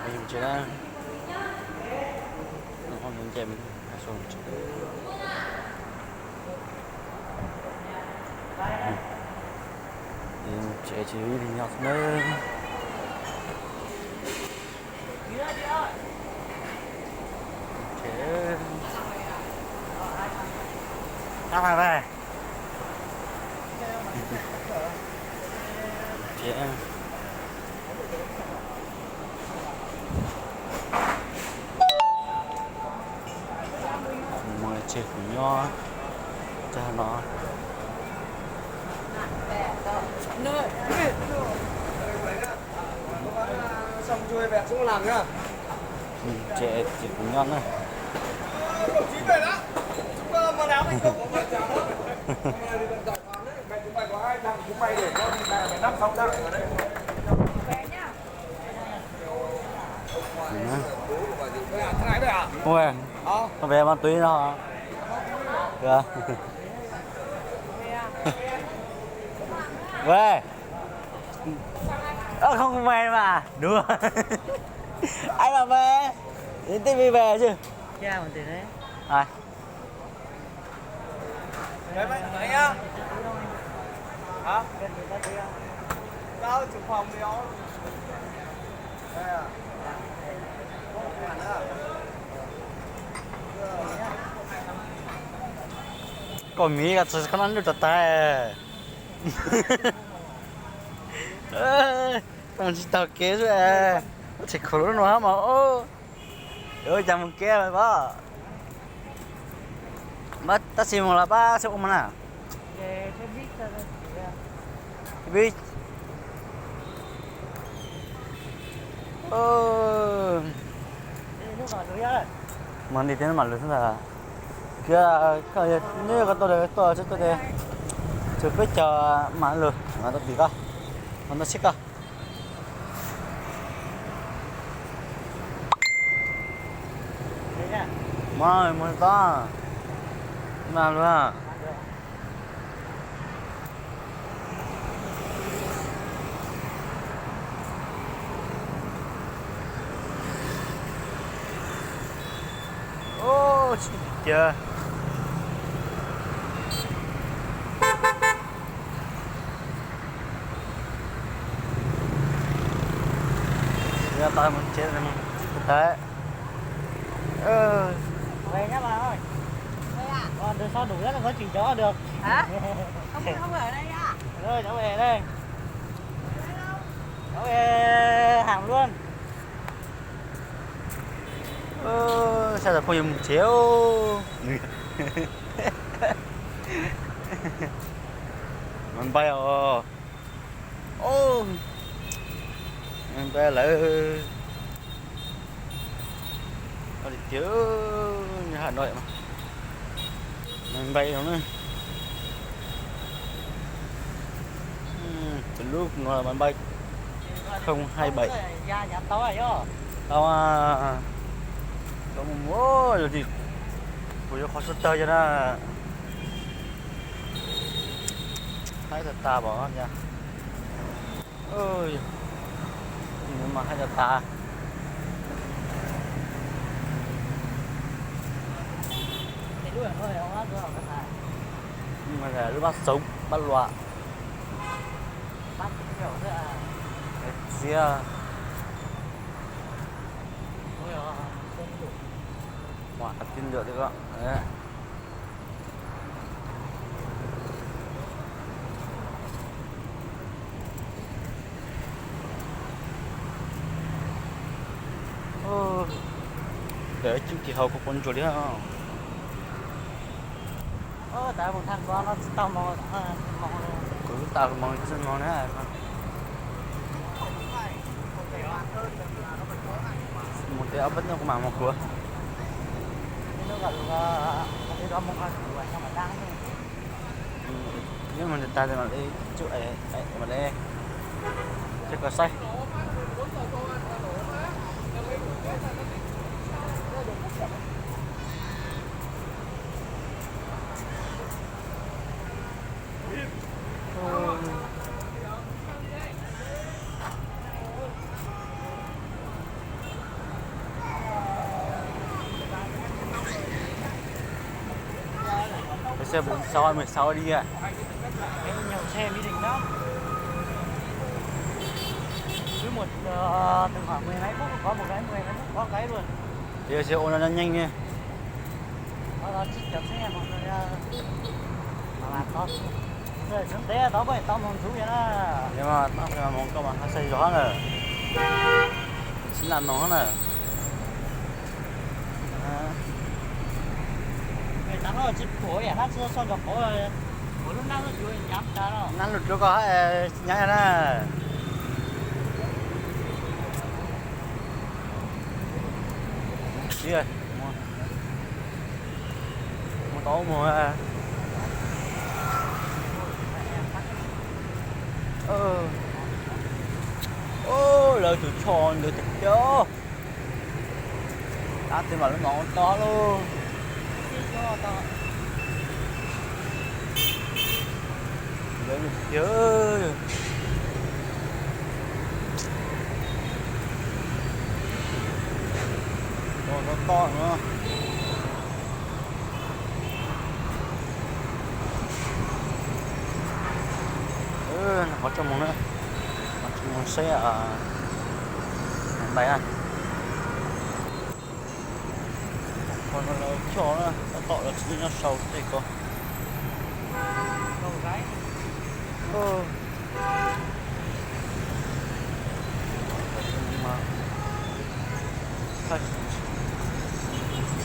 Tsev na, nce tsev, tsev tsis ib leeg nyob xwb na. Tsev. Mus tseg kuv nyob tag no. Tseg kuv nyob na. Ui, con bé ma túy no hả? Được. Ui, ơ, không, không mày mà. Đùa. Anh bảo về. Đến tiếp đi về chứ. Rồi. Đấy, đấy, đấy nhá. Hả? Tao chụp phòng đi ông. Đây à? Koj mib ko tsis koj noj nyuj rau tas. Koj tsis taug kev xwb. Tsis khuv lub no mas. Ua cas mus kev lawm pob? Tab sis mus los pab xyov ua mas na. Vij. Mas li thiab mam lug xwb ntag. Kiag koj nyob koj tuaj, tuaj tsis tuaj ces tsuas peb caug mam lug, mam tau tim koj, mam tau sib koj. Mas mus tod, mam lug. Ub, tsis cia. Yog tau mus tsev tsis tau. Về nhá bà ơi. Còn đường sau đủ nữa là có chỉnh chó được. Hả? Không, không ở đây à? Rồi, cháu về đây. Cháu về hẳn luôn. Sawv daws phooj ywg mus tsev. Mas npaj os. Npaj lawm. Tiag, Hà Nội mas npaj no na. Từ lúc nó mà bay không hai bảy. Tau, tau mus mus, kuv yuav qhov sub tawg cov na. Haib tag tas pom cas. Mas haib tag tas. Lub bab xoov bab luam. Xiab. Ua tib ntawm li ko. Lawv coob kis hauv kuv quav ntsuas li. Kuv lub tas moos tsis moos na. Mus teb ob peb hnub kuv mam mus kuv. Yeej mus tas tas mam li tsum mam li, tsum koj saib. Xe bốn sáu, mười sáu đi à? Cái nhiều xe mới đỉnh lắm. Cứ một, ờ, từ khoảng mười mấy phút có một cái, mười mấy phút có cái luôn. Thì giờ xe ôn nó nhanh nha. Đó, đó, chiếc chở xe mọi người, ờ, mà làm có. Người xuống té đó, bởi tao mong chú vậy đó. Nhưng mà tao phải mong con mà nó xây gió rồi. Chính là nó nè. Người ta nói là chip của vậy, nó chưa so cho của, của lúc năm nó chưa nhắm ra đâu. Năm lượt trước có hai nhái nè. Đi rồi. Mus tau mus. Ơ, lawv tus choj ntawd tiag tiag. Tab sis mas lub no to lauj. Lawv tiag tiag. To to to no. Qhov tso mus na, qhov tso mus saib dais na. Qhov no lawv coj na, tab tom lawv tsis nyob sau tej ko.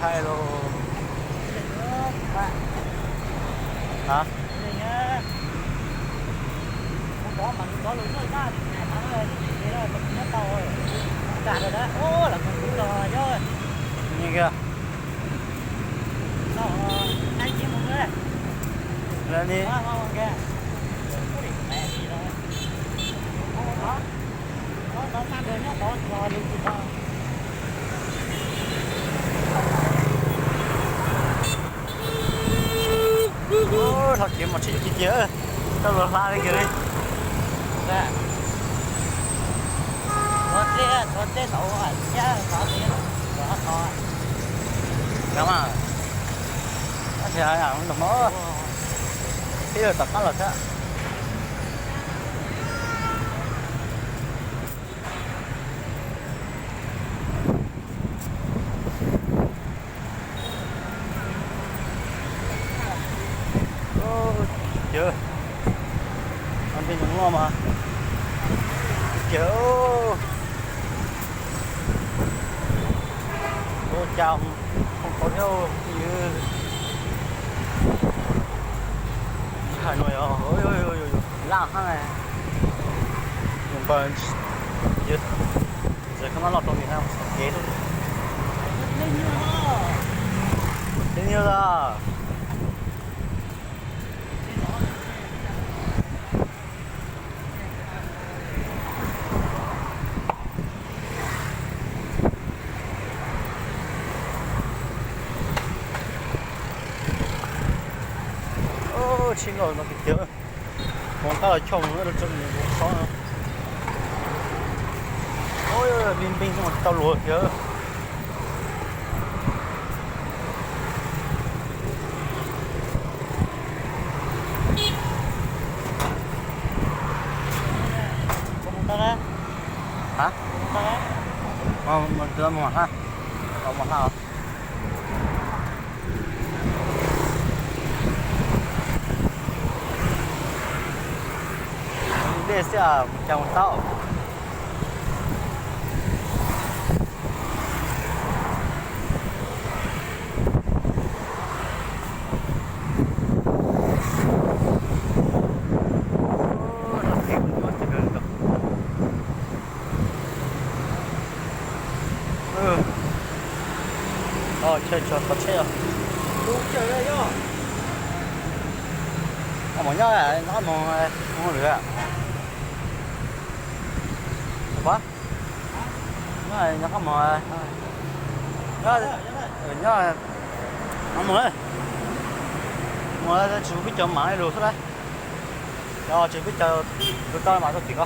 Thaij los. Hả? Ni kìa. Lawm ni. Thov kev mus tsis kiv kiag, tau los hla li kiag li. Cov mas, tab sis no tib lawv tom qab los thiab. Yawg, no tej nyoos loj mas, yawg, ua cas zoo tau thiab. Ntshai no yog laj hab, yus npawg, yawg, txawm koj mab loj rau nws na, kev tej nyuag a. Tsheb nkauj no tiag tiag. Hmoov qab los choj mus rau tsev mus xob no. Ua npij npij xwb mas tsis tau luag kiag. Hab, mus hab, mus hab. Dej xwb mus cas mus tau. Chaw tso txog tsheb os. Koj mus nyob, nyob qab mus, mus lwm. Nyob, nyob qab mus, nyob, nyob, mus, mus tsis pub peb caug mam li lus xwb lauj. Yog tsis pub peb caug, tus tau mam rau tim ko.